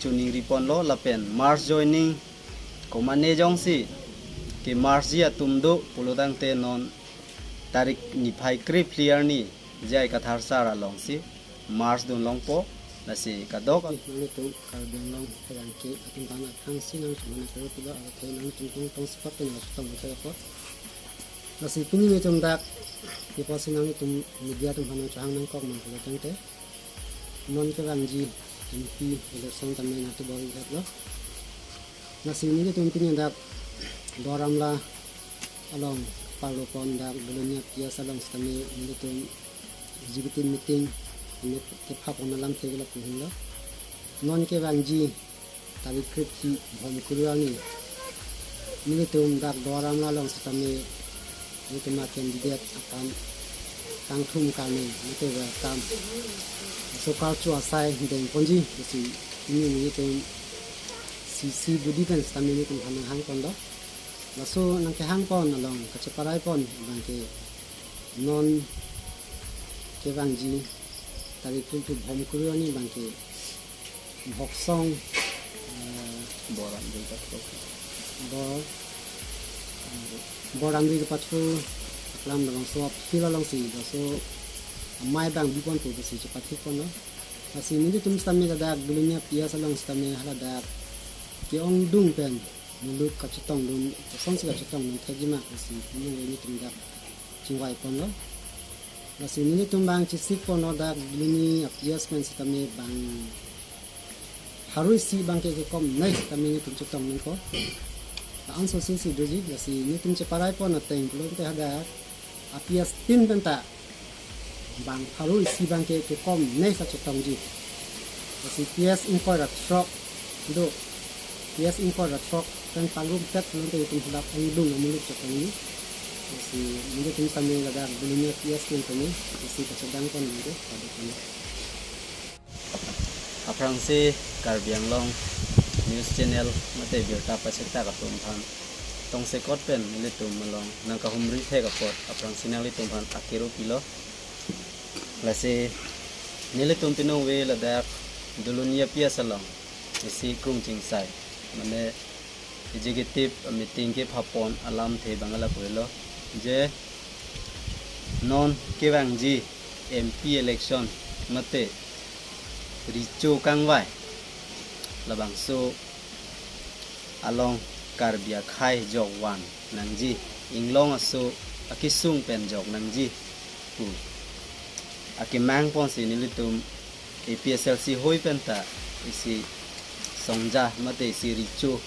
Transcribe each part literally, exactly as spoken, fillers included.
Chuning ripon lo lapen March joining komane jongsi ke March ji atum do pulotangte non tarik niphai krephli arni J I Kathar sar alongsi March dun longpo. Lasi kadok, nanglitum Karbi Anglong pherangke atum aphan aphrangsi nangchomana karo pilo, athe nanglitum tong tong sepat pen nangchetong bangke apot. Lasi pini nelitum dak, iposi nanglitum media atum aphan nangchehang nangkok mang pulotangte, non kevangji M P election tame nangtubor-i haplo. Lasi nelitum pini dak Duar Amla along parlopon dak Dulonia P S along sitame nelitum executive meeting ne kephapon alamthe ke lapu henlo. Non kevangji tarik krephli Bhomkuru arni nelitum dak Duar Amla along sitame nelitum a-candidate aphan kangthum karne mate welcome, so karcho asai dengponji pusi pini nelitum C C body pen sitame nelitum aphan nanghangponlo. Laso nangkehangpon along kacheparaipon abangke non kevangji tarik krephli Bhomkuru arni abangke Bhoksong, eh, Bor Amri Pathu. Bor, Bor Amri Pathu aklam labangso a-field alongsi laso amei abang biponpo pusi chepathikponlo. Lasi nelitum sitame ladak Dulonia P S along sitame haladak ke-ongdung pen muluk kachetongdun, kosonsi kachetongdun thekji ma pusi pini nelitum dak chingvaiponlo. Lasi nelitum abang chesikponlo dak Duloni a-P S pen sitame bang pharo isi abangke kekomnei sitame nelitum chetongdunpo. La-an sosi si doji, lasi nelitum cheparaipon ateng pulote hadak a-P S tin penta bang pharo isi abangke kekomnei sa chetongji. Lasi P S ingkoi ra throk do, P S ingkoi ra throk pen pangrumpet pulote itum hadak ongdung amuluk chetongji. Lasi nelitum sitame ladak Duloni a-P S pen tame isi kachedangpon nangke padopon. Aphrangsi Karbi Anglong News Channel mate birta pachethak atum aphan tongsekot pen nelitum along nangkahumri thek apot aphrangsi nanglitum aphan akero pilo. Lasi nelitum pinongve ladak Duloni a-P S along isi krung chingsai, mane executive meeting kephapon alamthe abang lapu henlo, je non kevangji M P election mate recho kangvai labangso along Karbi akhei jokvan nangji, inglong aso akesung pen jok nangji pu akemangponsi nelitum A P S L C hoi penta isi songja mate isi recho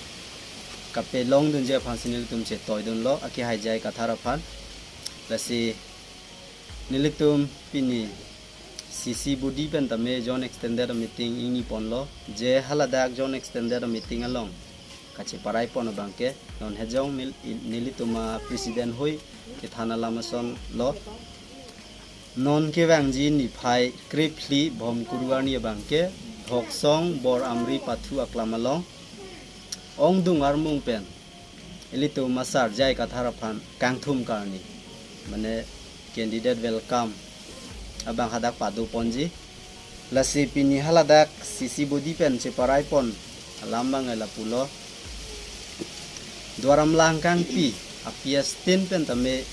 kapelongdunji aphansi nelitum chetoidunlo akehai J I Kathar aphan. Lasi nelitum pini C C body pen tame joint extended meeting ingniponlo, je haladak joint extended meeting along kacheparaipon abangke non hejong nel-, nelitum a-president hoi kethan alam asonlo. Non kevangji niphai krephli Bhomkuru arni abangke Bhoksong Bor Amri Pathu aklam along ongdung armung pen ilitum a-sar J I Kathar aphan kangthum karni, mane candidate welcome abang hadak padoponji. Lasi pini haladak C C body pen cheparaipon alam abang lapulo. Duar Amla angkangpi a-P S tin pen tame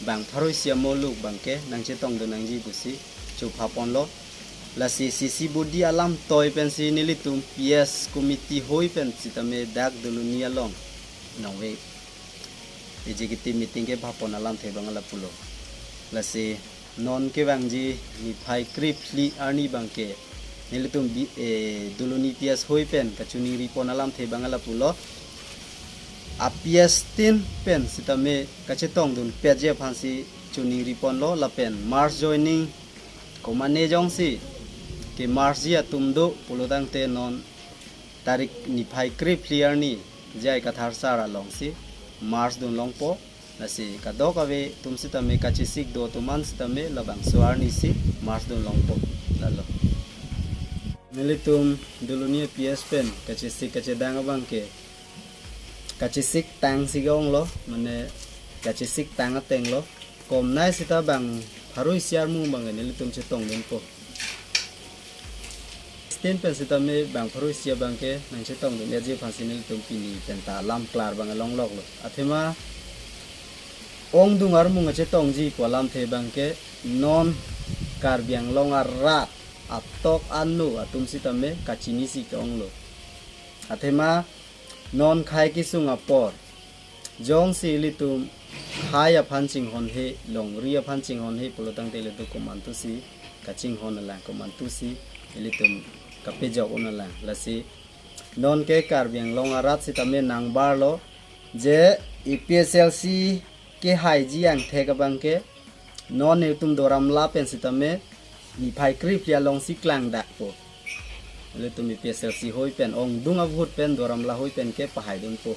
bang pharo isi amuluk abangke nangchetongdun nangji pusi chuphaponlo. Lasi C C body alam toi pensi nelitum P S committee hoi pen sitame dak Duloni along nongve executive meeting kephapon alamthe abang lapulo. Lasi non kevangji niphai krephli arni abangke nelitum bi-, eh, Duloni P S hoi pen kachiningripon alamthe abang lapulo. A-P S tin pen sitame kachetongdunpetji aphansi chiningriponlo lapen March joining komane jongsi ke March ji atum do pulotangte non tarik niphai krephli arni J I Kathar sar alongsi March dun longpo. Lasi kadokave atum sitame kachesik do atum an sitame labangso arnisi March dun longpo. Lalo nelitum Duloni P S pen kachesik kachedang abangke kachesik tangsi ke-onglo, mane kachesik tang atenglo. Komnei sita bang pharo isi armung abang nelitum chetongdunpo. Tin pen sitame bang pharu isi abang ke nangchetongdun ya ji aphan si nelitum pini pen ta alam klar abang along loklo. Athema ongdung armung achetongji pu alamthe abang ke non Karbi Anglong arat atok anu atum sitame kachinisi ke-onglo. Athema non khei kesung apor jongsi ilitum khei aphan chinghonhe, longri aphan chinghonhe pulo tangte ilitum komantusi kachinghon alang, komantusi ilitum kapejok un alang. Lasi non ke Karbi Anglong arat sitame nangbarlo je A P H L C kehaiji angthek abang ke non nelitum Duar Amla pen sitame niphai kre-phli alongsi klangdakpo. Ilitum A P H L C hoi pen ongdung ahut pen Duar Amla hoi pen ke pahaidunpo.